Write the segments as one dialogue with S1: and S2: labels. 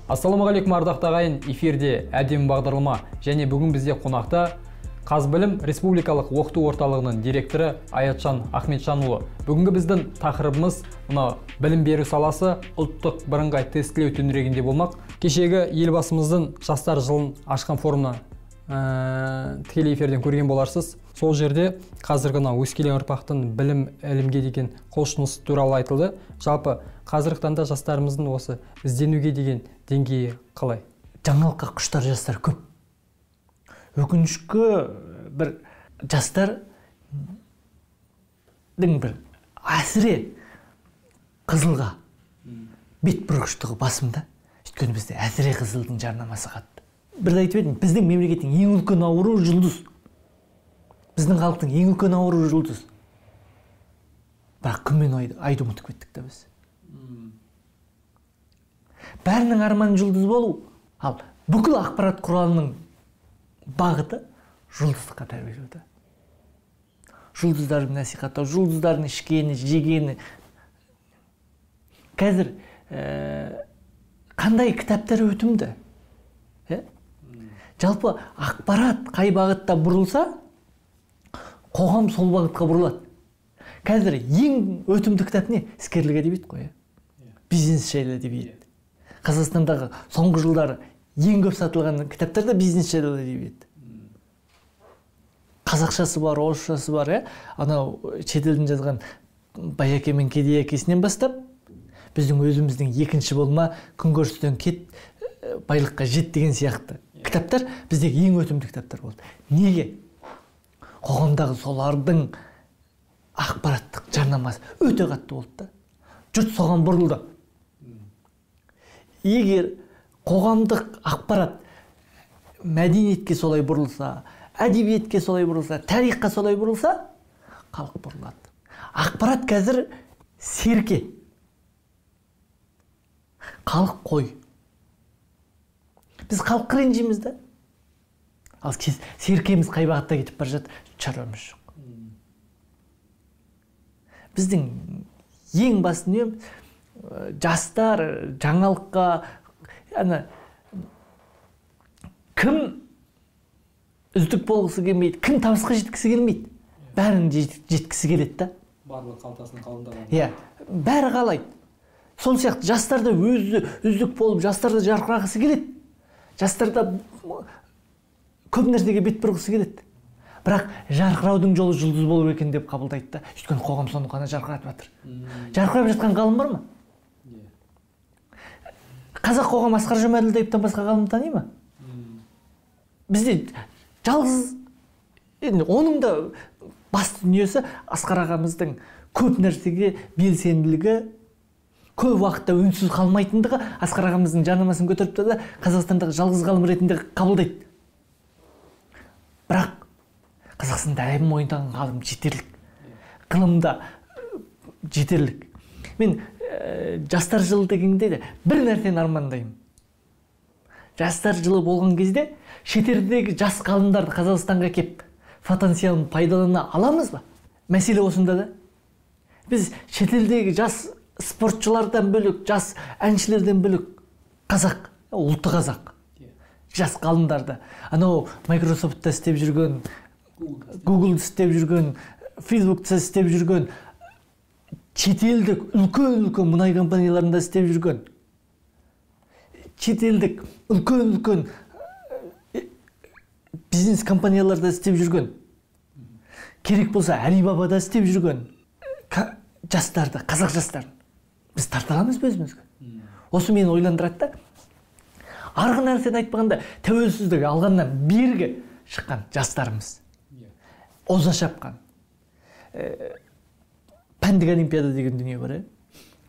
S1: Ассалаумағалейкум, ардақты ағайын, эфирде әдемі бағдарлама және бүгін бізде қонақта Қазбілім Республикалық оқыту орталығының директоры Аятжан Ахметжанұлы. Бүгінгі біздің тақырыбымыз мына білім беру саласы ұлттық бірыңғай тестілеу төңірегінде болмақ. Кешегі елбасымыздың жастар жылын ашқан форумына тікелей эфирден көрген боларсыз. Сол жерде қазіргі мына өскелең ұрпақтың білім ілімге деген құлшынысы туралы айтылды. Жалпы қазіргі таңда жастарымыздың осы ізденуге деген деңгейі қалай?
S2: Жаңалыққа құштар жастар көп. Өкінішке бір жастардың бір әсіре қызылға бет бұрғыштығы басым да. Өйткені бізде әсіре қызылдың жарнамасы қатты. Бірде айтып едім, біздің мемлекеттің ең үлкен ауруы жұлдыз. Біздің халықтың ең үлкен ауруы жұлдыз. Бірақ күн мен айды ұмытып кеттік та біз. Бәрінің арманы жұлдыз болу. Ал бүкіл ақпарат құралының бағыты жұлдыздыққа тәрбиелеуде. Жұлдыздардың насихаттау, жұлдыздардың ішкені, жегені. Қазір қандай кітаптар өтімді? Жалпы ақпарат қай бағытта бұрылса, қоғам сол бағытқа бұрылады. Қазір ең өтімді кітап не? Іскерлік әдебиет қой. Бизнес жайлы әдебиет. Қазақстандағы соңғы жылдары ең көп сатылған кітаптар да бизнес жайлы әдебиет. Қазақшасы бар, орысшасы бар, анау шетелдің жазған бай әке мен кедей әкесінен бастап, біздің өзіміздің екінші болма, күнкөрістен кет, байлыққа жет деген сияқты кітаптар біздегі ең өтімді кітаптар болды. Неге? Қоғамдағы солардың ақпараттық жарнамасы өте қатты болды да. Жұрт соған бұрылды. Егер қоғамдық ақпарат мәдениетке солай бұрылса, әдебиетке солай бұрылса, тарихқа солай бұрылса, халық бұрылады. Ақпарат қазір серке. Халық қой. Біз халыққа ренжиміз да. Ал серкеміз қай бағытта кетіп бара жатыр, шаруамыз жоқ. Біздің ең басты дүниеміз жастар жаңалыққа, ана кім үздік болғысы келмейді, кім табысқа жеткісі келмейді, бәрін жеткісі келеді да.
S1: Барлық қалтасын қалыңдаған.
S2: Иә, бәрі қалайды. Сол сияқты жастар да өзі үздік болып, жастар да жарқырағысы келеді. Жастар да көп нәрсеге бет бұрғысы келеді. Бірақ жарқыраудың жолы жұлдыз болу екен деп қабылдайды да. Өйткені қоғам соны ғана жарқыратып жатыр. Жарқырап жатқан ғалым бар ма? Қазақ қоғам Асқар Жұмаділдаевтан басқа ғалым тани ма? Бізде жалғыз, енді оның да басты дүниесі Асқар ағамыздың көп нәрсеге белсенділігі, көп уақытта үнсіз қалмайтындығы Асқар ағамыздың жарнамасын көтеріп тұрды да Қазақстандағы жалғыз ғалым ретінде қабылдайды. Бірақ Қазақстанда әлем мойындаған ғалым жетерлік. Ғылымда жетерлік. Мен жастар жылы дегенде де бір нәрсені армандаймын. Жастар жылы болған кезде шетелдегі жас ғалымдарды Қазақстанға кеп потенциалын пайдалана аламыз ба? Мәселе осында да. Біз шетелдегі жас спортшылардан бөлек, жас әншілерден бөлек қазақ, ұлты қазақ жас ғалымдарды, анау Microsoft'та істеп жүрген, Google'да істеп жүрген, Facebook'та істеп жүрген, шетелдік үлкен-үлкен мұнай компанияларында істеп жүрген, шетелдік үлкен-үлкен бизнес компанияларда істеп жүрген, керек болса Алибабада істеп жүрген жастарды, қазақ жастарын біз тарта аламыз ба өзімізге? Осы мені ойландырады да. Арғы нәрсені айтпағанда, тәуелсіздік алғаннан бергі шыққан жастарымыз оза шапқан. Пәндік олимпиада деген дүние бар,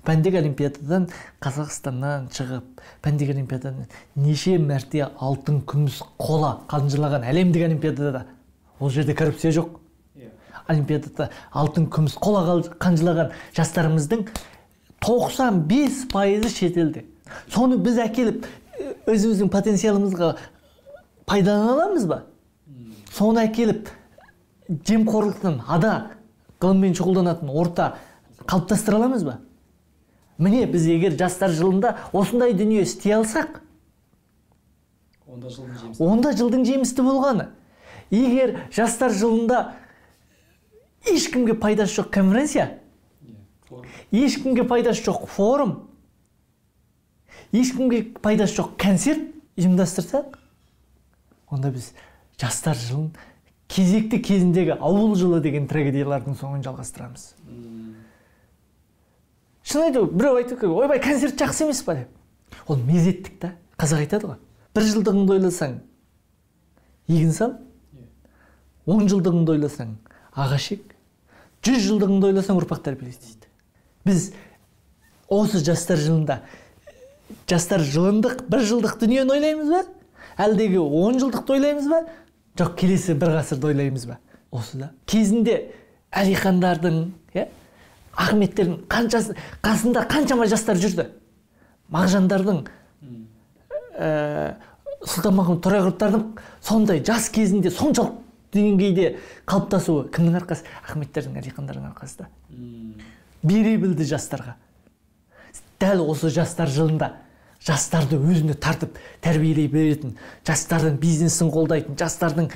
S2: Пәндік олимпиададан Қазақстаннан шығып, пәндік олимпиададан неше мәрте алтын, күміс, қола қанжылаған әлемдік олимпиадада, ол жерде коррупция жоқ. Олимпиадада алтын, күміс, қола қанжылаған жастарымыздың 95% шетелде. Соны біз әкеліп өзіміздің потенциалымызға пайдалана аламыз ба? Соны әкеліп жемқорлықтан ада ғылыммен шұғылданатын орта қалыптастыра аламыз ба? Міне біз егер жастар жылында осындай дүние істей алсақ, Онда жылдың жемісті болғаны. Егер жастар жылында ешкімге пайдасы жоқ конференция, ешкімге пайдасы жоқ форум, ешкімге пайдасы жоқ концерт ұйымдастырсақ, онда біз жастар жылын кезекті кезіндегі ауыл жылы деген трагедиялардың соңын жалғастырамыз. Шын айту, біреу айту керек, ойбай, концерт жақсы емес па деп. Ол мезеттік та. Қазақ айтады ғой, бір жылдығыңды ойласаң егін сал, 10 жылдығыңды ойласаң ағаш ек, 100 жылдығыңды ойласаң ұрпақ тәрбиеле дейді. Біз осы жастар жылында жастар жылындық бір жылдық дүниені ойлаймыз ба? Әлдегі 10 жылдықты ойлаймыз ба? Жоқ, келесі бір ғасырды ойлаймыз ба? Осы да. Кезінде Әлихандардың, Ахметтердің қасында қаншама жастар жүрді. Мағжандардың, Сұлтанмахмұт Торайғыровтардың сондай жас кезінде соншалық деңгейде қалыптасуы кімнің арқасы? Ахметтердің, Әлихандардың арқасы да. Бере білді жастарға. Дәл осы жастар жылында жастарды өзіне тартып тәрбиелей беретін, жастардың бизнесін қолдайтын, жастардың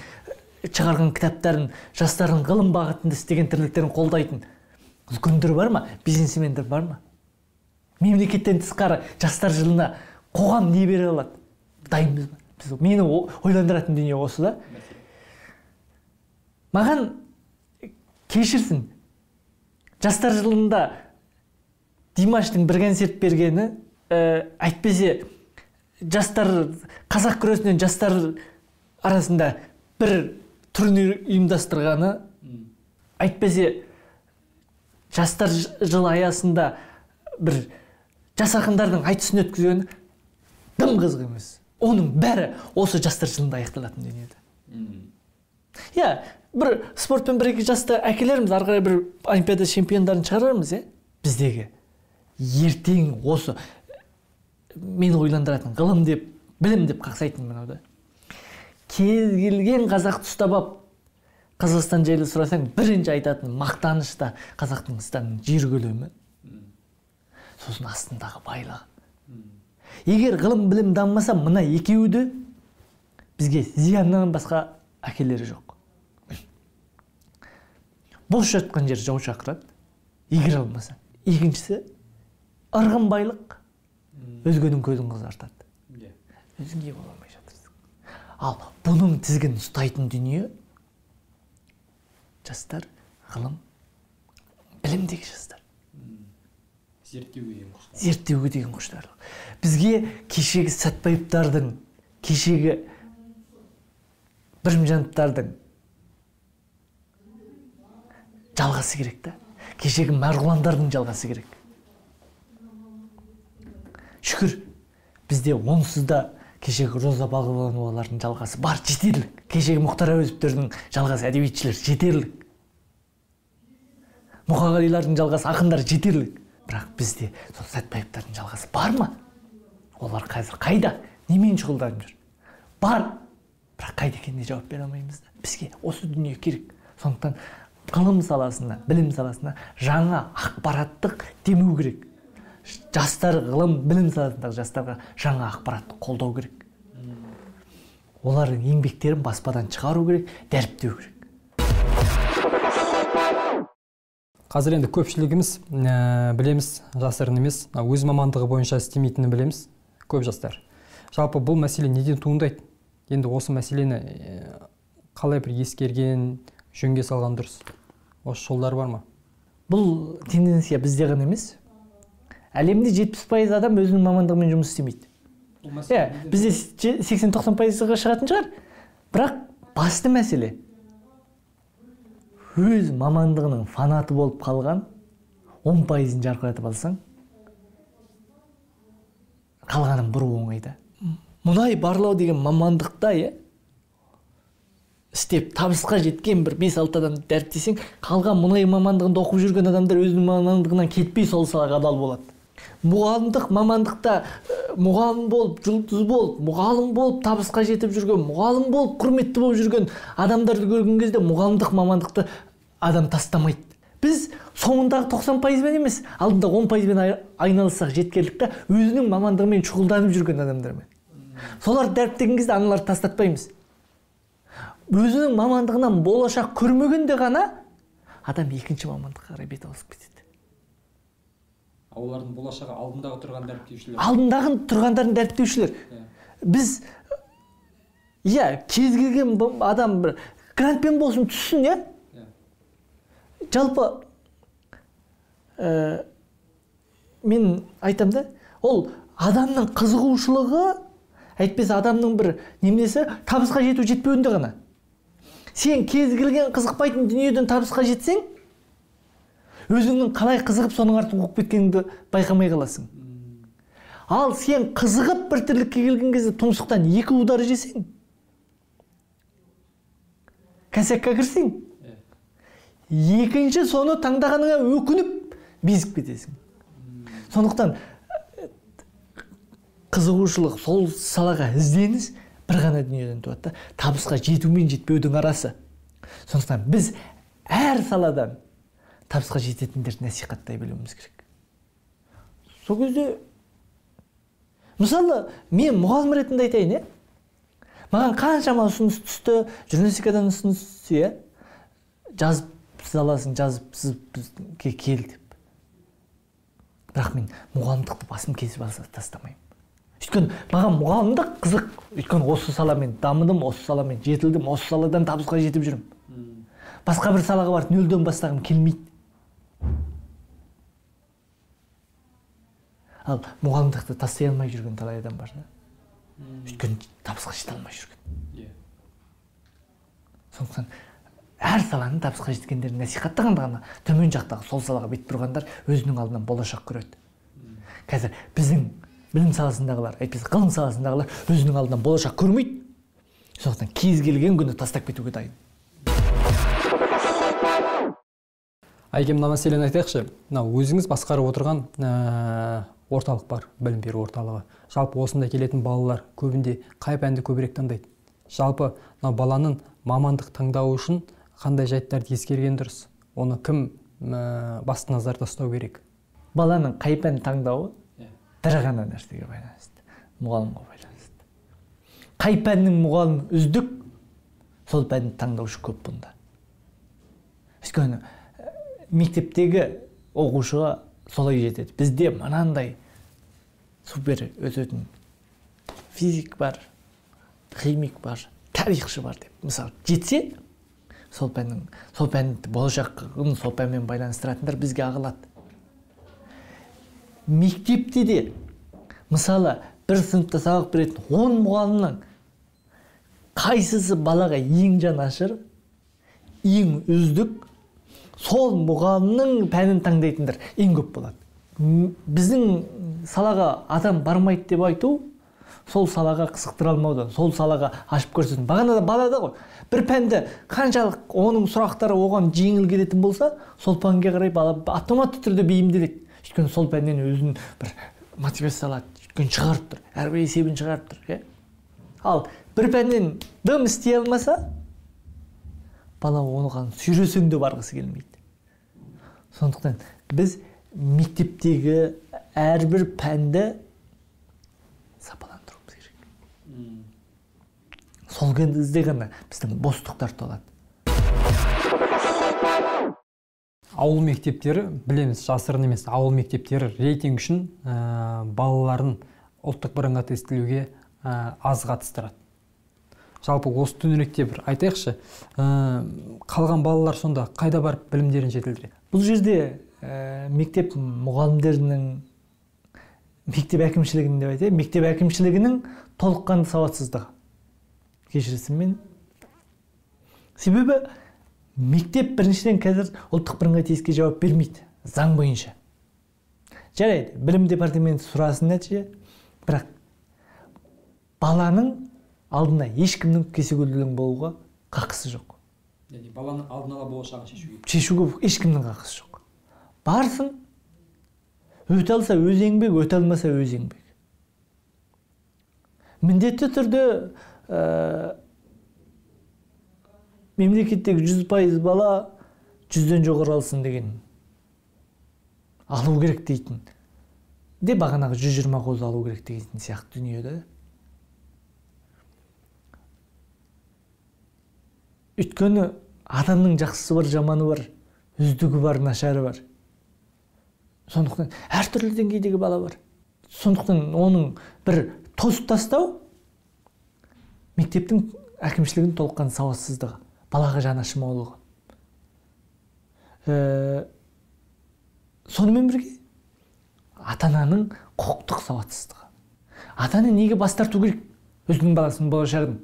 S2: шығарған кітаптарын, жастардың ғылым бағытында істеген тірліктерін қолдайтын үлкендер бар ма? Бизнесмендер бар ма? Мемлекеттен тысқары жастар жылына қоғам не бере алады? Дайынбыз ба? Біз, мені ойландыратын дүние осы да. Маған кешірсін, жастар жылында Димаштың бір концерт бергені, әйтпесе жастар, қазақ күресінен жастар арасында бір турнир ұйымдастырғаны, әйтпесе жастар жылы аясында бір жас ақындардың айтысын өткізгені дым қызық емес. Оның бәрі осы жастар жылында аяқталатын дүниеде. Иә, бір спортпен бір екі жасты әкелерміз, ары қарай бір олимпиада чемпиондарын шығарармыз, иә. Біздегі ертең осы мені ойландыратын ғылым деп, білім деп қақсайтын мынау да. Кез келген қазақты ұстап алып Қазақстан жайлы сұрасаң, бірінші айтатын мақтаныш та қазақтың жер көлемі, сосын астындағы байлығы. Егер ғылым білім дамымаса, мына екеуі де бізге зияннан басқа әкелері жоқ. Бос жатқан жер жау шақырады, егер алмаса. Екіншісі, ырғын байлық өзгенің көзін қызартады. Өзің ие бола алмай жатырсың. Ал бұның тізгінін ұстайтын дүние жастар, ғылым, білімдегі жастар.
S1: Зерттеуге деген құштарлық.
S2: Зерттеуге деген құштарлық. Бізге кешегі Сәтбаевтардың, кешегі Бірімжановтардың жалғасы керек та. Кешегі Марғұландардың жалғасы керек. Шүкір, бізде онсыз да кешегі Роза Балғабановалардың жалғасы бар, жетерлік. Кешегі Мұхтар Әуезовтердің жалғасы әдебиетшілер жетерлік. Мұқағалилардың жалғасы ақындар жетерлік. Бірақ бізде сол Сәтбаевтардың жалғасы бар ма? Олар қазір қайда? Немен шұғылданып жүр? Бар. Бірақ қайда екеніне жауап бере алмаймыз да. Бізге осы дүние керек. Сондықтан ғылым саласына, білім саласына жаңа ақпараттық демеу керек. Жастар, ғылым, білім саласындағы жастарға жаңа ақпаратты қолдау керек. Олардың еңбектерін баспадан шығару керек, дәріптеу керек.
S1: Қазір енді көпшілігіміз білеміз, жасырын емес, өз мамандығы бойынша істемейтінін білеміз, көп жастар. Жалпы бұл мәселе неден туындайды? Енді осы мәселені қалай бір ескерген, жөнге салған дұрыс? Осы жолдар бар ма?
S2: Бұл тенденция бізде ғана емес. Әлемде 70% адам өзінің мамандығымен жұмыс істемейді. Иә, бізде 80-90%-ға шығатын шығар. Бірақ басты мәселе өз мамандығының фанаты болып қалған 10%-ын жарқыратып алсаң, қалғанын бұру оңай да. Мұнай барлау деген мамандықта, істеп табысқа жеткен бір 5-6 адамды дәріптесең, қалған мұнай мамандығында оқып жүрген адамдар өзінің мамандығынан кетпей сол салаға адал болады. Мұғалімдік мамандықта мұғалім болып, жұлдыз болып, мұғалім болып табысқа жетіп жүрген, мұғалім болып құрметті болып жүрген адамдарды көрген кезде мұғалімдік мамандықты адам тастамайды. Біз соңындағы 90%-бен емес, алдында 10%-бен айналыссақ жеткерлік та, өзінің мамандығымен шұғылданып жүрген адамдармен. Соларды дәріптеген кезде аналарды тастатпаймыз. Өзінің мамандығынан болашақ көрмегенде ғана адам екінші мамандыққа қарай бет ауысып кетеді.
S1: Олардың болашағы алдындағы тұрған дәріптеушілер.
S2: Алдындағы тұрғандардың дәріптеушілер. Біз, иә, кез келген адам бір грантпен болсын түссін, иә? Жалпы мен айтам да, ол адамның қызығушылығы, әйтпесе адамның бір неменесі табысқа жету жетпеуінде ғана. Сен кез келген қызықпайтын дүниеден табысқа жетсең, өзіңнің қалай қызығып соның артын қуып кеткеніңді байқамай қаласың. Ал сен қызығып бір тірлікке келген кезде тұмсықтан екі удар жесең, косякка кірсең, екінші соны таңдағаныңа өкініп безіп кетесің. Сондықтан қызығушылық, сол салаға ізденіс бір ғана дүниеден туады да, табысқа жету мен жетпеудің арасы. Сондықтан біз әр саладан табысқа жететіндерді насихаттай білуіміз керек. Сол кезде, мысалы, мен мұғалім ретінде айтайын, е? Маған қаншама ұсыныс түсті, журналистикадан ұсыныс түсті, е? Жазып сыз аласың, жазып сызып бізге кел деп. Бірақ мен мұғалімдікті басым кесіп алса тастамаймын. Өйткені маған мұғалімдік қызық. Өйткені осы саламен дамыдым, осы саламен жетілдім, осы саладан табысқа жетіп жүрмін. Басқа бір салаға барып нөлден бастағым келмейді. Ал мұғалімдікті тастай алмай жүрген талай адам бар да. Өйткені табысқа жете алмай жүрген. Сондықтан әр саланың табысқа жеткендерін насихаттағанда ғана төмен жақтағы сол салаға бет бұрғандар өзінің алдынан болашақ көреді. Қазір біздің білім саласындағылар, әйтпесе ғылым саласындағылар өзінің алдынан болашақ көрмейді. Сондықтан кез келген күні тастап кетуге дайын.
S1: Әйгерім, мына мәселені айтайықшы. Мына өзіңіз басқарып отырған орталық бар, білім беру орталығы. Жалпы осында келетін балалар көбінде қай пәнді көбірек таңдайды? Жалпы мына баланың мамандық таңдауы үшін қандай жайттарды ескерген дұрыс? Оны кім басты назарда ұстау керек?
S2: Баланың қай пән таңдауы бір ғана нәрсеге байланысты, мұғалімге байланысты. Қай пәннің мұғалімі үздік, сол пәнді таңдаушы көп бұнда. Өйткені мектептегі оқушыға солай жетеді. Бізде мынандай супер өтетін физик бар, химик бар, тарихшы бар деп. Мысалы, жетсе, сол пәнді болашағын сол пәнмен байланыстыратындар бізге ағылады. Мектепте де, мысалы, бір сыныпта сабақ беретін 10 мұғалімнің қайсысы балаға ең жанашыр, ең үздік, сол мұғалімнің пәнін таңдайтындар ең көп болады. Біздің салаға адам бармайды деп айту, сол салаға қызықтыра алмаудан, сол салаға ашып көрсету. Бағана да балада ғой, бір пәнді қаншалық оның сұрақтары оған жеңіл келетін болса, сол пәнге қарай бала автоматты түрде бейімделеді. Өйткені сол пәннен өзін бір мотивация алады, өйткені шығарып тұр, әрбір есебін шығарып тұр. Ал бір пәннен дым істей алмаса, бала оған сүйресең де барғысы келмейді. Сондықтан біз мектептегі әрбір пәнді сапаландыруымыз керек. Сол кезде ғана біздің бостықтар толады.
S1: Ауыл мектептері, білеміз, жасырын емес, ауыл мектептері рейтинг үшін балаларын ұлттық бірыңғай тестілеуге аз қатыстырады. Жалпы осы төңіректе бір айтайықшы, қалған балалар сонда қайда барып білімдерін жетілдіреді?
S2: Бұл жерде мектеп мұғалімдерінің, мектеп әкімшілігінің деп айтайын, мектеп әкімшілігінің толыққанды сауатсыздығы. Кешірсін мен. Себебі мектеп біріншіден қазір ұлттық бірыңғай тестке жауап бермейді, заң бойынша. Жарайды, білім департаменті сұрасын нәтиже, бірақ баланың алдына ешкімнің кесе-көлденең болуға қақысы жоқ.
S1: Яғни баланың алдын ала болашағын шешуге.
S2: Шешуге ешкімнің қақысы жоқ. Барсын, өте алса өз еңбек, өте алмаса өз еңбек. Міндетті түрде мемлекеттегі 100% бала 100-ден жоғары алсын деген алу керек дейтін де, бағанағы 120 қозы алу керек дейтін сияқты дүниеде. Өйткені адамның жақсысы бар, жаманы бар, үздігі бар, нашары бар. Сондықтан әртүрлі деңгейдегі бала бар. Сондықтан оның бір тосып тастау мектептің әкімшілігінің толыққан сауатсыздығы, балаға жаны ашымаулығы. Сонымен бірге ата-ананың құқықтық сауатсыздығы. Ата-ана неге бас тарту керек өзінің баласының болашағын?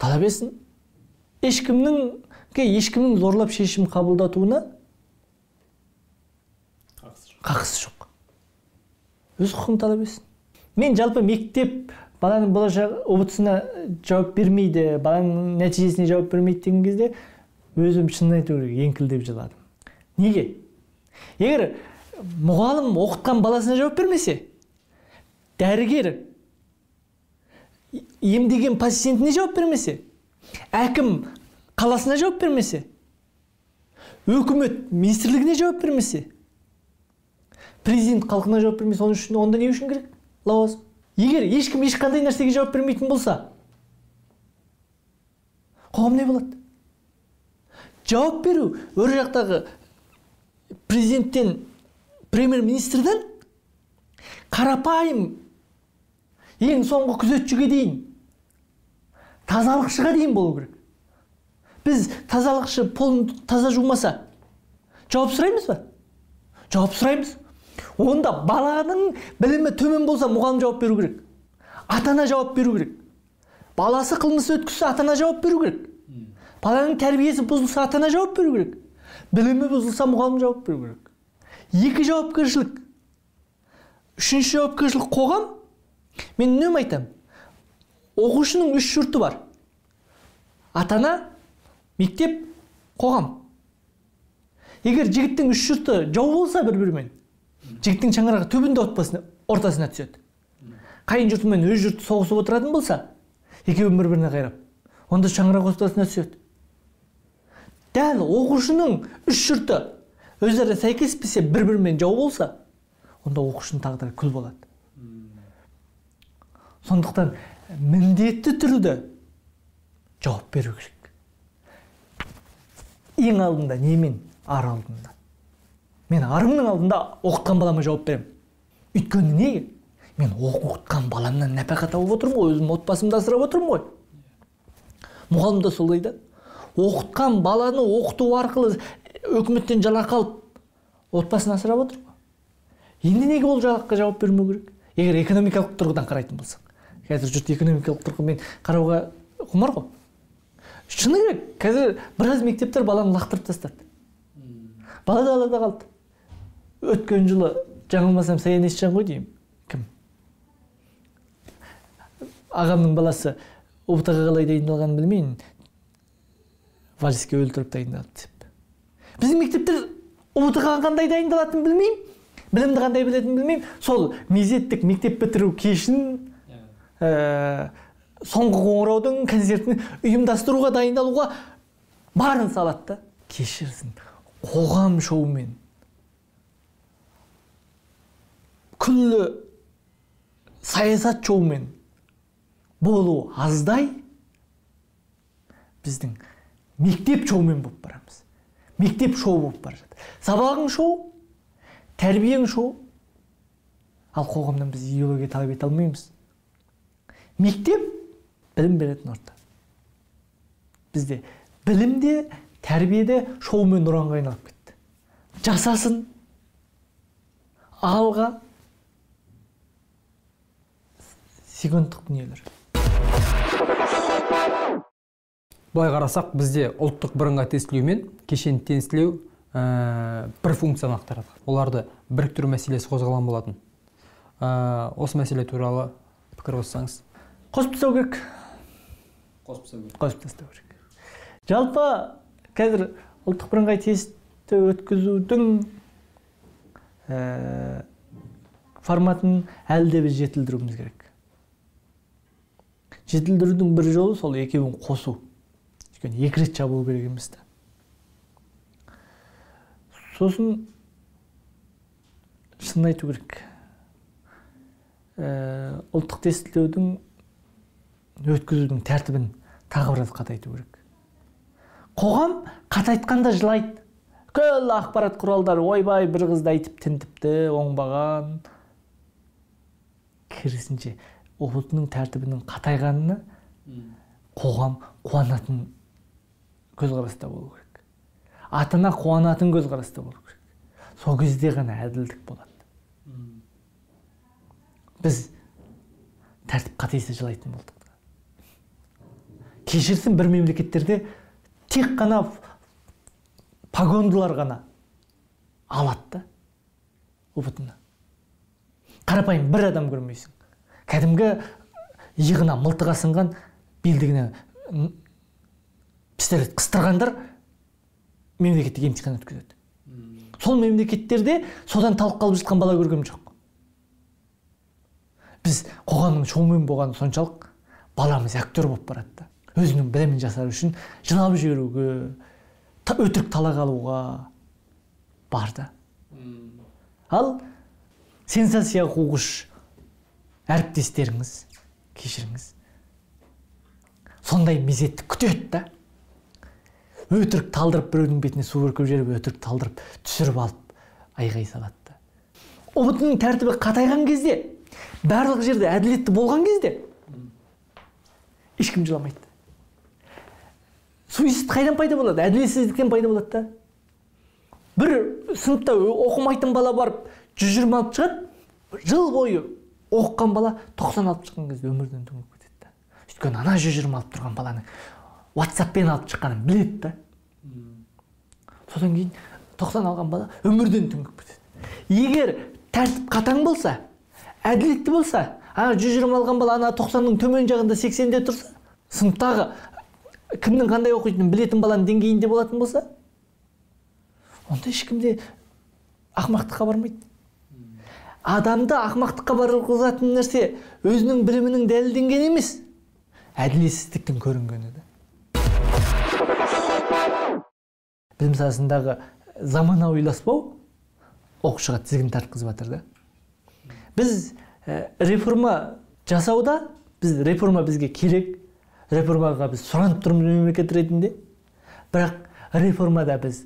S2: Талап етсін. Ешкімнің зорлап шешім қабылдатуына қақысы жоқ. Өз құқығын талап етсін. Мен жалпы мектеп баланың болашақ ҰБТ-сына жауап бермейді, баланың нәтижесіне жауап бермейді деген кезде өзім шынын айту керек, еңкілдеп жыладым. Неге? Егер мұғалім оқытқан баласына жауап бермесе, дәрігер емдеген пациентіне жауап бермесе, әкім қаласына жауап бермесе, өкімет министрлігіне жауап бермесе, президент халқына жауап бермесе, оның үшін онда не үшін керек лауазым? Егер ешкім ешқандай нәрсеге жауап бермейтін болса, қоғам не болады? Жауап беру өр жақтағы президенттен, премьер-министрден қарапайым ең соңғы күзетшіге дейін, тазалықшыға дейін болу керек. Біз тазалықшы полын таза жумаса, жауап сұраймыз ба? Жауап сұраймыз. Онда баланың білімі төмен болса, мұғалім жауап беру керек. Ата-ана жауап беру керек. Баласы қылмыс өткізсе, ата-ана жауап беру керек. Баланың тәрбиесі бұзылса, ата-ана жауап беру керек. Білімі бұзылса, мұғалім жауап беру керек. Екі жауапкершілік. Үшінші жауапкершілік қоғам. Мен үнемі айтамын. Оқушының үш жұрты бар. Ата-ана, мектеп, қоғам. Егер жігіттің үш жұрты жау болса бір-бірімен, жігіттің шаңырағы түбінде ортасына түседі. Қайын жұрты мен өз жұрты соғысып отыратын болса, екеуін бір-біріне қайрап, онда шаңырақ ортасына түседі. Дәл оқушының үш жұрты өзара сәйкеспесе, бір-бірімен жау болса, онда оқушының тағдыры күл болады. Сондықтан міндетті түрде жауап беру керек. Ең алдында немен? Ар алдында. Мен арымның алдында оқытқан балама жауап беремін. Өйткені неге? Мен оқытқан баламнан нәпақа тауып отырмын ғой, өзім отбасымды асырап отырмын ғой. Мұғалім да солай да. Оқытқан баланы оқыту арқылы өкіметтен жалақы алып, отбасын асырап отыр ғой. Енді неге ол жалақыға жауап бермеу керек? Егер экономикалық тұрғыдан қарайтын болсақ. Қазір жұрт экономикалық тұрғымен қарауға құмар ғой. Шыны керек, қазір біраз мектептер баланы лақтырып тастады. Бала далада қалды. Өткен жылы жаңылмасам Саян Есжан ғой деймін. Кім? Ағамның баласы ҰБТ-ға қалай дайындалғанын білмеймін. Вальске өлтіріп дайындалды деп. Біздің мектептер ҰБТ-ға қандай дайындалатынын білмеймін, білімді қандай білетінін білмеймін. Сол мезеттік мектеп бітіру кешін, соңғы қоңыраудың концертін ұйымдастыруға, дайындалуға барын салады да. Кешірсін, қоғам шоумен, күллі саясат шоумен болу аздай, біздің мектеп шоумен болып барамыз. Мектеп шоу болып бара жатыр. Сабағың шоу, тәрбиең шоу. Ал қоғамнан біз идеология талап ете алмаймыз. Мектеп білім беретін орта. Бізде білімде, тәрбиеде шоумен ұранға айналып кетті. Жасасын, алға, секундтық дүниелер.
S1: Былай қарасақ, бізде ұлттық бірыңғай тестілеу мен кешенді тестілеу бір функцияны атқарады. Оларды біріктіру мәселесі қозғалған болатын. Осы мәселе туралы пікір қоссаңыз.
S2: Қосып тастау керек.
S1: Қосып тастау керек.
S2: Қосып тастау керек. Жалпы қазір ұлттық бірыңғай тестті өткізудің форматын әлі де біз жетілдіруіміз керек. Жетілдірудің бір жолы сол екеуін қосу. Өйткені екі рет жабылу керек емес та. Сосын шынын айту керек. Ұлттық тестілеудің өткізудің тәртібін Тағы біраз қатайту керек. Қоғам қатайтқанда жылайды. Көл ақпарат құралдары ойбай бір қызды айтып тінтіпті, оңбаған. Керісінше, ҰБТ-ның тәртібінің қатайғанына қоғам қуанатын көзқараста болу керек. Ата-ана қуанатын көзқараста болу керек. Сол кезде ғана әділдік болады. Біз тәртіп қатайса жылайтын болдық. Кешірсін, бір мемлекеттерде тек қана погондылар ғана алады да ҰБТ-ны. Қарапайым бір адам көрмейсің. Кәдімгі иығына мылтық асынған, белдігіне пистолет қыстырғандар мемлекеттік емтихан өткізеді. Сол мемлекеттерде содан талып қалып жатқан бала көргем жоқ. Біз қоғамның шоумен болғаны соншалық, баламыз актер болып барады да. Өзінің білімін жасар үшін жылап жіберуге, өтірік талақ алуға бар да. Ал сенсация қуғыш әріптестеріңіз, кешіріңіз, сондай мезетті күтеді да. Өтірік талдырып, біреудің бетіне су бүркіп жіберіп, өтірік талдырып, түсіріп алып, айғай салады да. ҰБТ-ның тәртібі қатайған кезде, барлық жерде әділетті болған кезде ешкім жыламайды. Суицид қайдан пайда болады? Әділетсіздіктен пайда болады да. Бір сыныпта оқымайтын бала барып 120 алып шығады, жыл бойы оқыған бала 90 алып шыққан кезде өмірден түңіліп кетеді да. Өйткені ана 120 алып тұрған баланың WhatsApp-пен алып шыққанын біледі да. Содан кейін 90 алған бала өмірден түңіліп кетеді. Егер тәртіп қатаң болса, әділетті болса, ана 120 алған бала ана 90-ның төмен жағында 80-де тұрса, сыныптағы кімнің қандай оқитынын білетін баланың деңгейінде болатын болса, онда ешкім де ақымақтыққа бармайды. Адамды ақымақтыққа барғызатын нәрсе өзінің білімінің дәлелденгені емес, әділетсіздіктің көрінгені де. Білім саласындағы заманауиласпау оқушыға тізгін тартқызып жатыр да. Біз реформа жасауда, біз реформа бізге керек, реформаға біз сұранып тұрмыз мемлекет ретінде. Бірақ реформада біз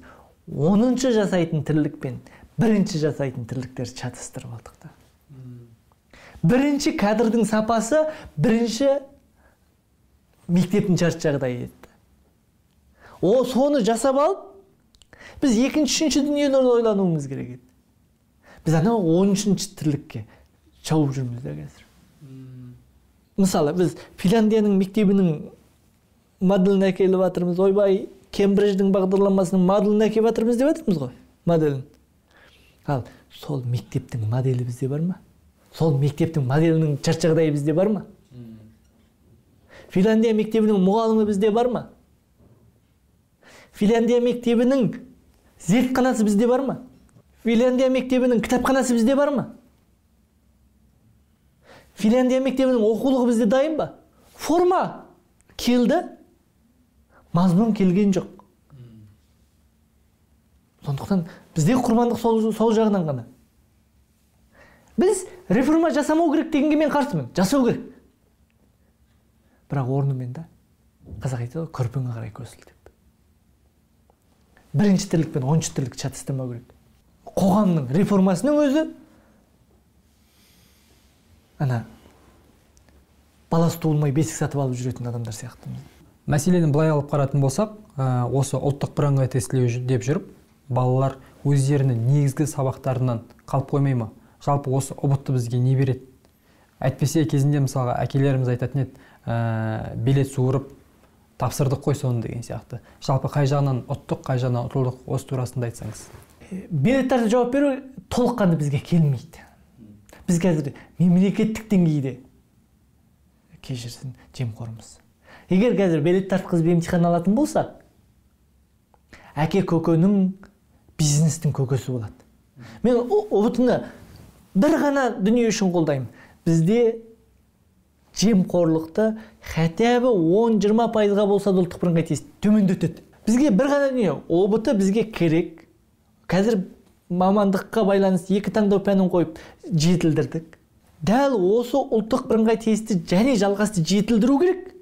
S2: 10-шы жасайтын тірлікпен бірінші жасайтын тірліктерді шатастырып алдық та. Бірінші кадрдың сапасы бірінші мектептің шарт жағдайы еді. О, соны жасап алып, біз екінші, үшінші дүниелерді ойлануымыз керек еді. Біз анау 13-ші тірлікке шауып жүрміз де қазір. Мысалы, біз Финляндияның мектебінің моделін әкеліп жатырмыз, ойбай, Кембридждің бағдарламасының моделін әкеліп жатырмыз деп жатырмыз ғой, моделін. Ал сол мектептің моделі бізде бар ма? Сол мектептің моделінің шарт жағдайы бізде бар ма? Финляндия мектебінің мұғалімі бізде бар ма? Финляндия мектебінің зертханасы бізде бар ма? Финляндия мектебінің кітапханасы бізде бар ма? Финляндия мектебінің оқулығы бізде дайын ба? Форма келді, мазмұн келген жоқ. Сондықтан бізде құрбандық сол жағынан ғана. Біз реформа жасамау керек дегенге мен қарсымын. Жасау керек. Бірақ орнымен да, қазақ айтады ғой, көрпеңе қарай көсіл деп. Бірінші тірлік пен оныншы тірлікті шатастырмау керек. Қоғамның реформасының өзі ана баласы туылмай бесік сатып алып жүретін адамдар сияқты.
S1: Мәселені былай алып қаратын болсақ, осы ұлттық бірыңғай тестілеу деп жүріп, балалар өздерінің негізгі сабақтарынан қалып қоймай ма? Жалпы осы ҰБТ бізге не береді? Әйтпесе кезінде мысалға әкелеріміз айтатын еді, билет суырып тапсырдық қой соны деген сияқты. Жалпы қай жағынан ұттық, қай жағынан ұтылдық, осы турасында айтсаңыз.
S2: Билеттерді жауап беру толыққанды бізге келмейді. Біз қазір мемлекеттік деңгейде кешірсін жемқормыз. Егер қазір билет тартқызып емтихан алатын болса, әке көкенің бизнестің көкесі болады. Мен ҰБТ-ны бір ғана дүние үшін қолдаймын. Бізде жемқорлықты хотя бы 10-20%-ға болса да ұлттық бірыңғай тест төмендетеді. Бізге бір ғана дүние, ҰБТ бізге керек. Қазір мамандыққа байланысты екі таңдау пәнін қойып жетілдірдік. Дәл осы ұлттық бірыңғай тестті және жалғасты жетілдіру керек.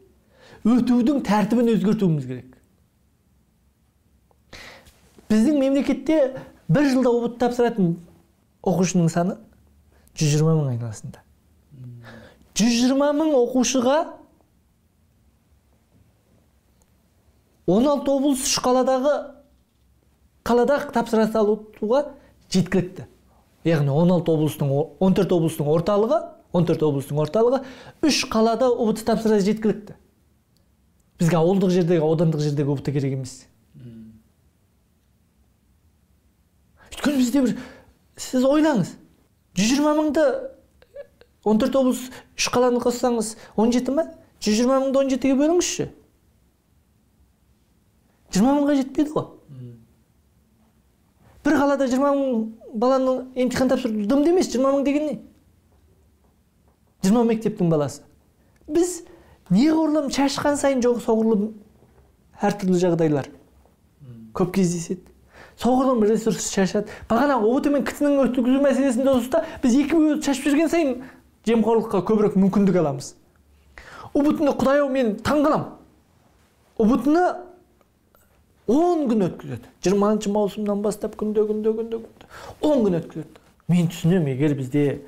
S2: Өтудің тәртібін өзгертуіміз керек. Біздің мемлекетте бір жылда ҰБТ тапсыратын оқушының саны 120 мың айналасында. 120 мың оқушыға 16 облыс 3 қалада тапсыра салуға жеткілікті. Яғни 16 облыстың 14 облыстың орталығы, 14 облыстың орталығы 3 қалада ҰБТ тапсыра жеткілікті. Бізге ауылдық жердегі, аудандық жердегі ҰБТ керек емес. Өйткені бізде бір, сіз ойлаңыз, 120 мыңды 14 облыс 3 қаланы қоссаңыз 17 ма? 120 мыңды 17-ге бөліңізші. 20 мыңға жетпейді ғой. Бір қалада 20 мың баланы емтихан тапсыру дым емес, 20 мың деген не? 20 мектептің баласы. Біз неғұрлым шашқан сайын жоқ соғұрлым әртүрлі жағдайлар көп кездеседі. Соғұрлым ресурс шашады. Бағана ҰБТ мен КТ-ның өткізу мәселесінде болса, біз екі бөліп шашып жүрген сайын жемқорлыққа көбірек мүмкіндік аламыз. ҰБТ-ны, құдай-ау, мен таң қалам. ҰБТ-ны 10 күн өткізеді. 20 маусымнан бастап күнде 10 күн өткізеді. Мен түсінемін, егер бізде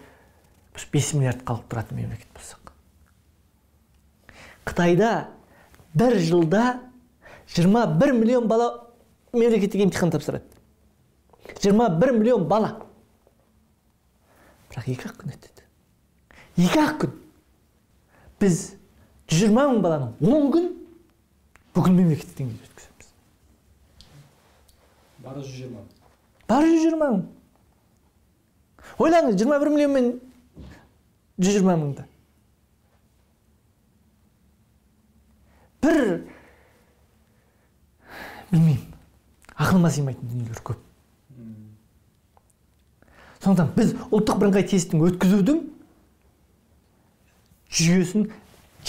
S2: 5 миллиард халық тұратын мемлекет болсақ. Қытайда бір жылда 21 миллион бала мемлекеттік емтихан тапсырады. 21 миллион бала. Бірақ 2-ақ күн өтеді. 2-ақ күн. Біз 120 мың баланы 10 күн бүкіл мемлекеттік деңгейде өткіземіз.
S1: Бары 120 мың.
S2: Бары 120 мың. Ойлаңыз, 21 миллион мен 120 мыңды. Бір, білмеймін, ақылыма сыймайтын дүниелер көп. Сондықтан біз ұлттық бірыңғай тесттің өткізудің жүйесін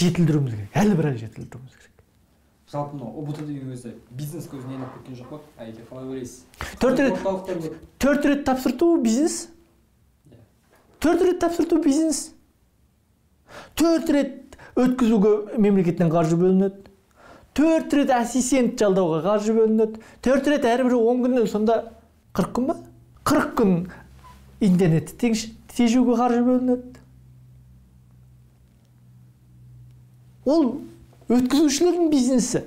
S2: жетілдіруіміз керек. Әлі біраз жетілдіруіміз керек.
S1: Жалпы мынау ҰБТ деген өзі бизнес көзіне айналып кеткен жоқ па? Әйке, қалай ойлайсыз?
S2: 4 рет тапсырту бизнес. 4 рет тапсырту бизнес. 4 рет өткізуге мемлекеттен қаржы бөлінеді. 4 рет ассистент жалдауға қаржы бөлінеді. 4 рет әрбірі 10 күннен, сонда 40 күн ба? 40 күн интернетті тежеуге қаржы бөлінеді. Ол өткізушілердің бизнесі.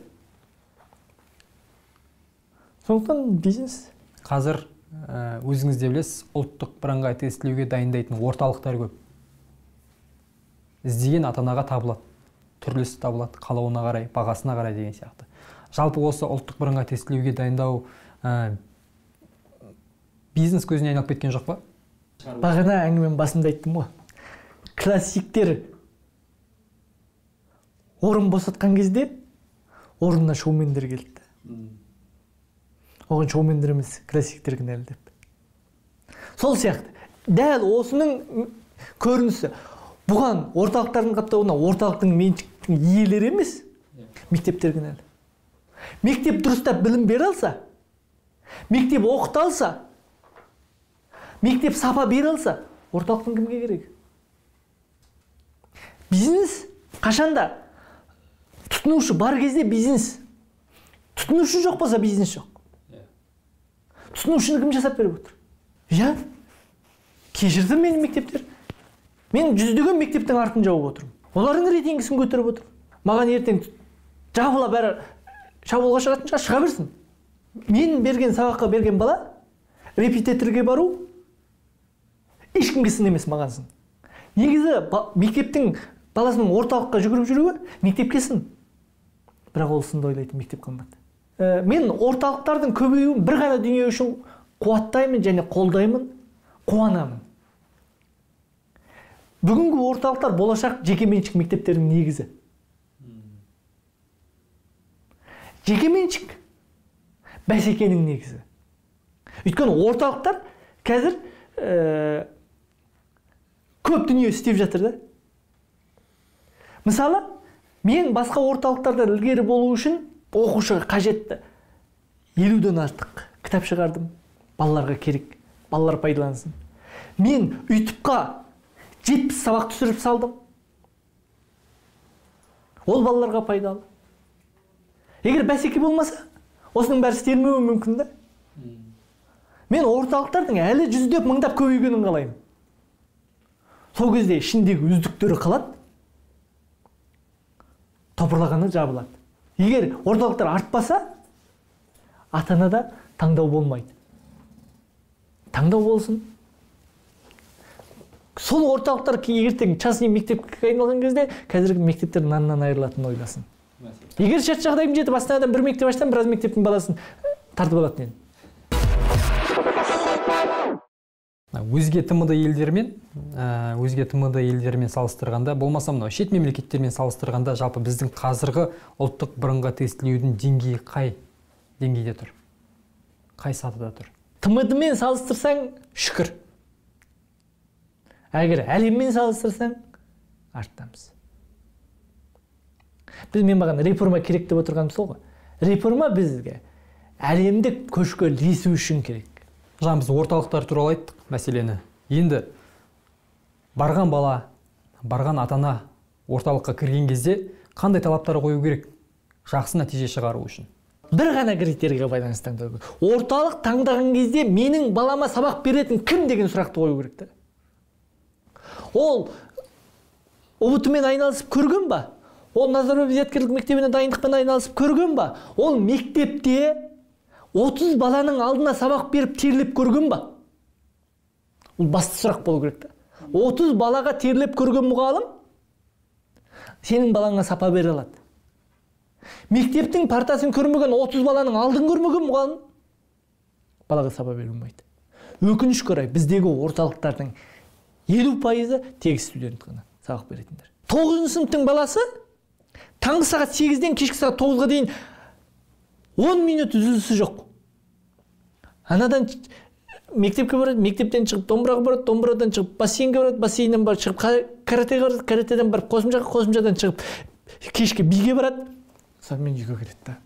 S2: Сондықтан бизнес.
S1: Қазір өзіңіз де білесіз, ұлттық бірыңғай тестілеуге дайындайтын орталықтар көп. Іздеген ата-анаға табылады, түрлісі табылады, қалауына қарай, бағасына қарай деген сияқты. Жалпы осы ұлттық бірыңғай тестілеуге дайындау бизнес көзіне айналып кеткен жоқ па?
S2: Бағана әңгіменің басында айттым ғой. Классиктер орын босатқан кезде орнына шоумендер келді. Оған шоумендер емес, классиктер кінәлі деп. Сол сияқты, дәл осының көрінісі. Бұған орталықтардың қаптауына орталықтың меншіктің иелері емес, мектептер кінәлі. Мектеп дұрыстап білім бере алса, мектеп оқыта алса, мектеп сапа бере алса, орталықтың кімге керек? Бизнес қашанда тұтынушы бар кезде бизнес. Тұтынушы жоқ болса бизнес жоқ. Тұтынушыны кім жасап беріп отыр? Иә, кешірді мені мектептер. Мен жүздеген мектептің артын жауып отырмын. Олардың рейтингісін көтеріп отырмын. Маған ертең жабыла бәрі шабуылға шығатын шығар, шыға берсін. Мен берген сабаққа берген бала репетиторге бару ешкімге сын емес, маған сын. Негізі мектептің баласының орталыққа жүгіріп жүруі мектепке сын. Бірақ ол сынды ойлайтын мектеп қалмады. Мен орталықтардың көбеюін бір ғана дүние үшін қуаттаймын және қолдаймын, қуанамын. Бүгінгі орталықтар болашақ жекеменшік мектептерінің негізі. Жекеменшік бәсекенің негізі. Өйткені орталықтар қазір көп дүние істеп жатыр да. Мысалы, мен басқа орталықтардан ілгері болу үшін оқушыға қажетті 50-ден артық кітап шығардым. Балаларға керек, балалар пайдалансын. Мен ютубқа 70 сабақ түсіріп салдым. Ол балаларға пайдалы. Егер бәсеке болмаса, осының бәрі істелмеуі мүмкін да. Мен орталықтардың әлі жүздеп мыңдап көбейгенін қалаймын. Сол кезде ішіндегі үздіктері қалады, топырлағаны жабылады. Егер орталықтар артпаса, ата-анада таңдау болмайды. Таңдау болсын. Сол орталықтар ертең частный мектепке айналған кезде қазіргі мектептер наннан айырылатынын ойласын. Егер шарт жағдайым жетіп, Астанадан бір мектеп ашсам, біраз мектептің баласын тартып алатын едім.
S1: Өзге ТМД елдерімен салыстырғанда, болмаса мынау шет мемлекеттермен салыстырғанда, жалпы біздің қазіргі ұлттық бірыңғай тестілеудің деңгейі қай деңгейде тұр? Қай сатыда тұр?
S2: ТМД-мен салыстырсаң, шүкір. Егер әлеммен салыстырсаң, арттамыз. Біз мен маған реформа керек деп отырғаным сол ғой. Реформа бізге әлемдік көшке ілесу үшін керек.
S1: Жаңа біз орталықтар туралы айттық мәселені. Енді барған бала, барған ата-ана орталыққа кірген кезде қандай талаптар қою керек жақсы нәтиже шығару үшін?
S2: Бір ғана критерийге байланысты таңдау керек. Орталық таңдаған кезде менің балама сабақ беретін кім деген сұрақты қою керек та. Ол ҰБТ-мен айналысып көрген ба? Ол Назарбаев зияткерлік мектебіне дайындықпен айналысып көрген ба? Ол мектепте 30 баланың алдына сабақ беріп терлеп көрген ба? Ол басты сұрақ болу керек та. 30 балаға терлеп көрген мұғалім сенің балаңа сапа бере алады. Мектептің партасын көрмеген 30 баланың алдын көрмеген мұғалім балаға сапа бере алмайды. Өкінішке орай біздегі орталықтардың 50%-ы тегіс студент қана сабақ беретіндер. 9-шы сыныптың баласы таңғы сағат 8-ден кешкі сағат 9-ға дейін 10 минут үзілісі жоқ. Анадан мектепке барады, мектептен шығып домбыраға барады, домбырадан шығып бассейнге барады, бассейннен барып шығып каратэге барады, каратэден барып қосымшаға, қосымшадан шығып кешкі биге барады, сонымен үйге келеді да.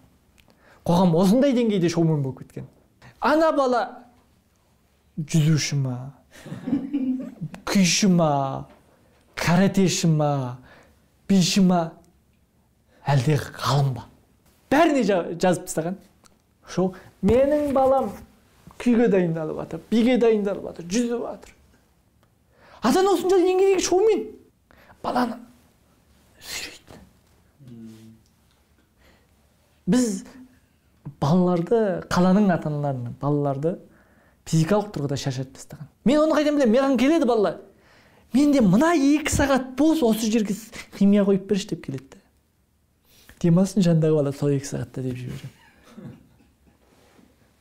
S2: Қоғам осындай деңгейде шоумен болып кеткен. Ана бала жүзуші ма, күйші ма, каратэші ма, биші ма, әлде ғалым ба? Бәріне жазып тастаған. Шоу, менің балам күйге дайындалып жатыр, биге дайындалып жатыр, жүзіп жатыр. Ата-ана осынша деңгейдегі шоумен баланы сүйрейді. Біз балаларды, қаланың ата-аналарын, балаларды физикалық тұрғыда шаршатып тастаған. Мен оны қайдан білемін? Маған келеді балалар. Менде мына 2 сағат бос, осы жерге химия қойып берші деп келеді. Демалсын жандағы бала сол 2 сағатта деп жібереді.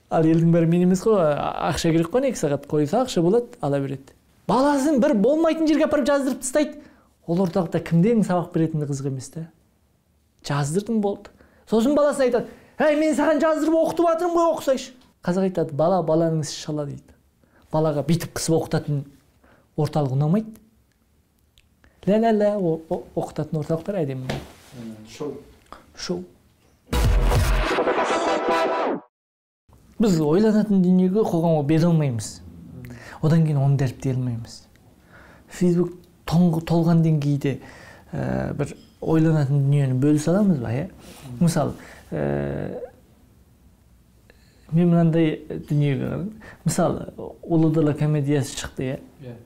S2: Ал елдің бәрі мен емес қой, ақша керек қой, 2 сағат қойса ақша болады, ала береді. Баласын бір болмайтын жерге апарып жаздырып тастайды. Ол орталықта кімден сабақ беретіні қызық емес та. Жаздырдым болды. Сосын баласына айтады, әй, мен саған жаздырып оқытып жатырмын ғой, оқысайшы. Қазақ айтады, бала баланың ісі шала дейді. Балаға бүйтіп қысып оқытатын орталық ұнамайды. Лә-лә-лә оқытатын орталықтар әдемі. Шоу. Шоу. Біз ойланатын дүниеге қоғамға бере алмаймыз. Одан кейін оны дәріптей алмаймыз. Фейсбук толған деңгейде бір ойланатын дүниені бөлісе аламыз ба, иә? Мысалы, мен мынандай дүниеге қарадым. Мысалы, Ұлы дала комедиясы шықты, иә?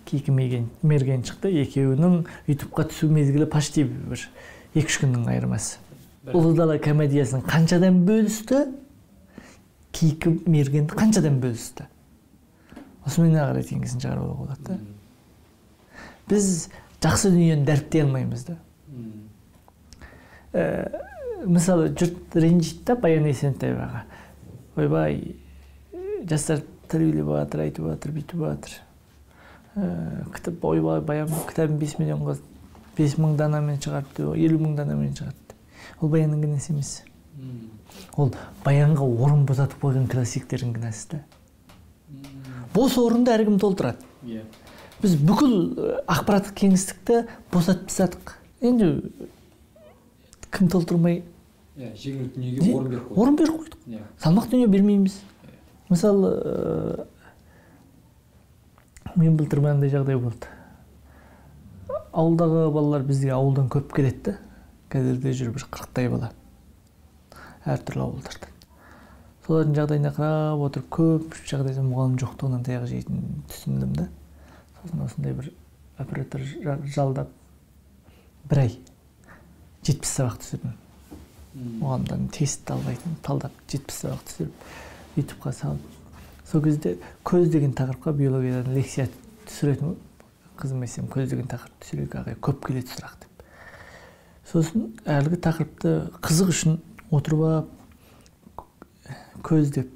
S2: Кейкі Мерген шықты, екеуінің ютубқа түсу мезгілі почти бір 2-3 күннің айырмасы. Ұлы дала комедиясын қаншадан бөлісті, Кейкі Мергенді қаншадан бөлісті. Осымен ағыр рейтингісін шығаруға болады да. Біз жақсы дүниені дәріптей алмаймыз да. Мысалы, жұрт ренжиді да Баян Есентаеваға. Ойбай, жастар тәрбиелеп жатыр, айтып жатыр, бүйтіп жатыр. Кітап, ойбай, Баян кітабын 5 миллионға, 5 мың данамен шығарыпты, 50 мың данамен шығарыпты. Ол Баянның кінәсі емес. Ол Баянға орын босатып қойған классиктердің кінәсі да. Бос орынды әркім толтырады. Біз бүкіл ақпараттық кеңістікті босатып тастадық. Енді кім толтырмай
S1: жеңіл дүниеге орын беріп қойдық.
S2: Орын беріп қойдық. Салмақ дүние бермейміз. Мысалы, мен былтыр мынандай жағдай болды. Ауылдағы балалар бізге ауылдан көп келеді. Қазірде жүр бір 40-тай бала. Әртүрлі ауылдардан. Солардың жағдайына қарап отырып, көп жағдайда мұғалім жоқтығынан таяқ жейтінін түсіндім да. Сосын осындай бір оператор жалдап бір ай 70 сабақ түсірдім. Мұғалімдардың тест талдайтын, талдап 70 сабақ түсіріп, ютубқа салып. Сол кезде көз деген тақырыпқа биологиядан лекция түсіретін. Қызым айтсам, көз деген тақырып түсірейік, ағай, көп келеді сұрақ деп. Сосын әлгі тақырыпты қызық үшін отырып алып, көз деп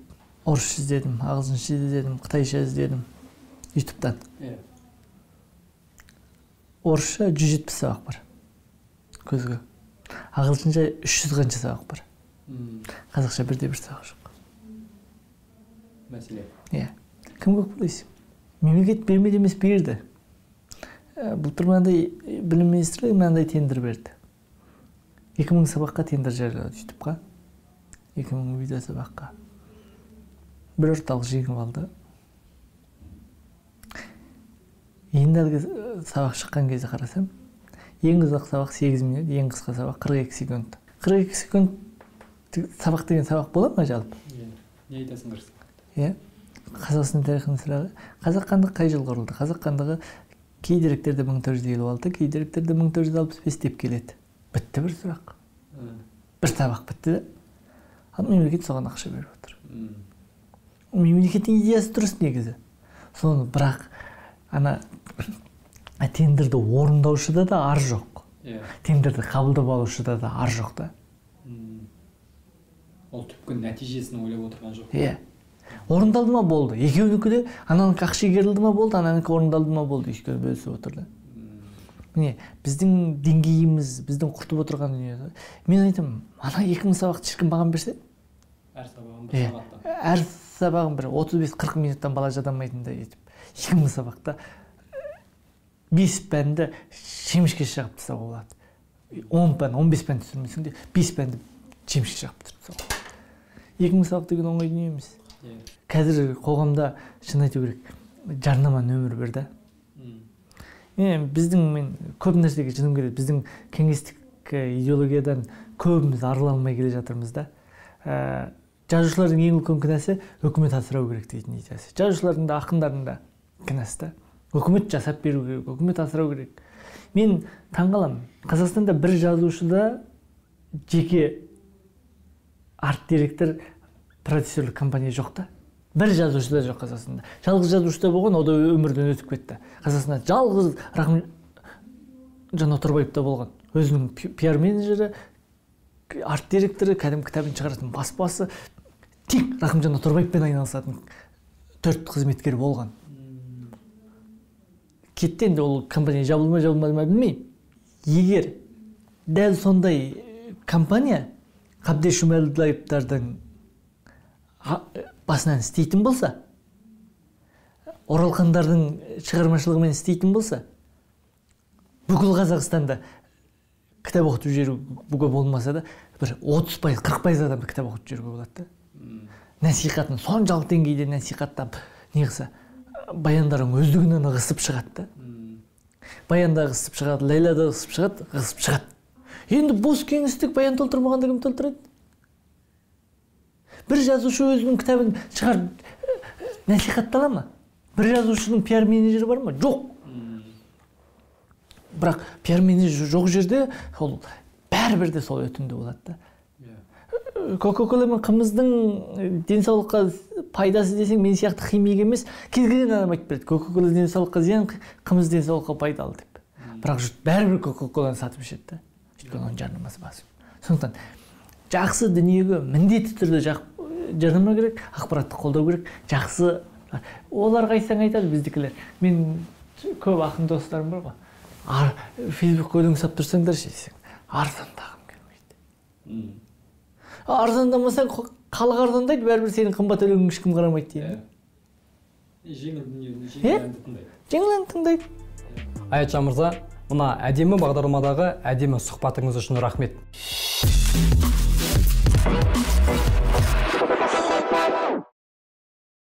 S2: орысша іздедім, ағылшынша іздедім, қытайша іздедім ютубтан. Орысша 170 сабақ бар көзге. Ағылшынша 300 қанша сабақ бар. Қазақша бірде бір сабақ жоқ.
S1: Мәселе.
S2: Иә. Кім көп білесің? Мемлекет бермеді емес, берді. Былтыр мынандай білім министрлігі мынандай тендер берді. 2000 сабаққа тендер жариялады ютубқа. 2000 видео сабаққа. Бір орталық жеңіп алды. Енді әлгі сабақ шыққан кезде қарасам, ең ұзақ сабақ 8 минут, ең қысқа сабақ 42 секунд. 42 секунд сабақ деген сабақ бола ма жалпы?
S1: Не айтасың 42 секунд?
S2: Иә. Қазақстан тарихының сұрағы. Қазақ хандығы қай жылы құрылды? Қазақ хандығы кей деректерде 1456, кей деректерде 1465 деп келеді. Бітті бір сұрақ. Бір сабақ бітті де. Ал мемлекет соған ақша беріп отыр. Мемлекеттің идеясы дұрыс негізі. Соны бірақ ана тендерді орындаушыда да ар жоқ. Тендерді қабылдап алушыда да ар жоқ та.
S1: Ол түпкі нәтижесін ойлап отырған жоқ.
S2: Иә. Орындалды ма болды. Екеуінікі де ананікі ақша игерілді ма болды, ананікі орындалды ма болды. Екеуі бөлісіп отырды. Міне, біздің деңгейіміз, біздің құртып отырған дүние. Мен айтамын, ана 2000 сабақты ешкім маған берсе?
S1: Әр сабағын бір сағаттан.
S2: Әр сабағын бір 35-40 минуттан бала жадамайтындай етіп. 2000 сабақта 5 пәнді шемішке шығып тастауға болады. 10 пән, 15 пән түсірмесең де 5 пәнді шемішке шығып тастауға болады. 2000 сабақ деген оңай дүние емес. Қазір қоғамда шын айту керек, жарнама нөмір бір да. Біздің, мен көп нәрсеге жыным келеді, біздің кеңестік идеологиядан көбіміз арыла алмай келе жатырмыз да. Жазушылардың ең үлкен кінәсі үкімет асырау керек дейтін идеясы. Жазушылардың да, ақындардың да кінәсі да. Үкімет жасап беру керек, үкімет асырау керек. Мен таңғаламын. Қазақстанда бір жазушыда жеке арт-директор, продюсерлік компания жоқ та. Бір жазушыда жоқ Қазақстанда. Жалғыз жазушыда болған, о да өмірден өтіп кетті. Қазақстанда жалғыз Рахымжан Отарбаевта болған. Өзінің пиар-менеджері, арт-директоры, кәдімгі кітабын шығаратын баспасы, тек Рахымжан Отарбаевпен айналысатын 4 қызметкер болған. Кетті енді ол компания жабылды ма, жабылмады ма білмеймін. Егер дәл сондай компания Қабдеш Жұмаділдаевтардың басынан істейтін болса, Оралхандардың шығармашылығымен істейтін болса, бүкіл Қазақстанда кітап оқытып жіберуге болмаса да, бір 30%, 40% адамды кітап оқытып жіберуге болады да. Насихатын соншалық деңгейде насихаттап, не қылса, баяндарың өздігінен ығысып шығады да. Баянда ығысып шығады, Ләйлә да ығысып шығады, ығысып шығады. Енді бос кеңістік баян толтырмағанда кім толтырады? Бір жазушы өзінің кітабын шығарып насихаттала ма? Бір жазушының пиар-менеджері бар ма? Жоқ. Бірақ пиар-менеджер жоқ жерде ол бәрібір де сол өтімді болады да. Кока-кола мен қымыздың денсаулыққа пайдасы десең, мен сияқты химик емес, кез келген адам айтып береді. Кока-кола денсаулыққа зиян, қымыз денсаулыққа пайдалы деп. Бірақ жұрт бәрібір кока-коланы сатып ішеді да. Өйткені оның жарнамасы басым. Сондықтан жақсы дүниеге міндетті түрде жарнама керек, ақпаратты қолдау керек, жақсы. Оларға айтсаң айтады біздікілер. Мен көп ақын достарым бар ғой. Фейсбукқа өлең сап тұрсаңдар десең, арзандағым келмейді. Арзандамасаң халық арзандайды, бәрібір сенің қымбат өлеңіңе ешкім қарамайды дейді.
S1: Жеңіл дүниені, жеңіл әнді тыңдайды.
S2: Жеңіл әнді тыңдайды.
S1: Аятжан мырза, мына әдемі бағдарламадағы әдемі сұхбатыңыз үшін рахмет.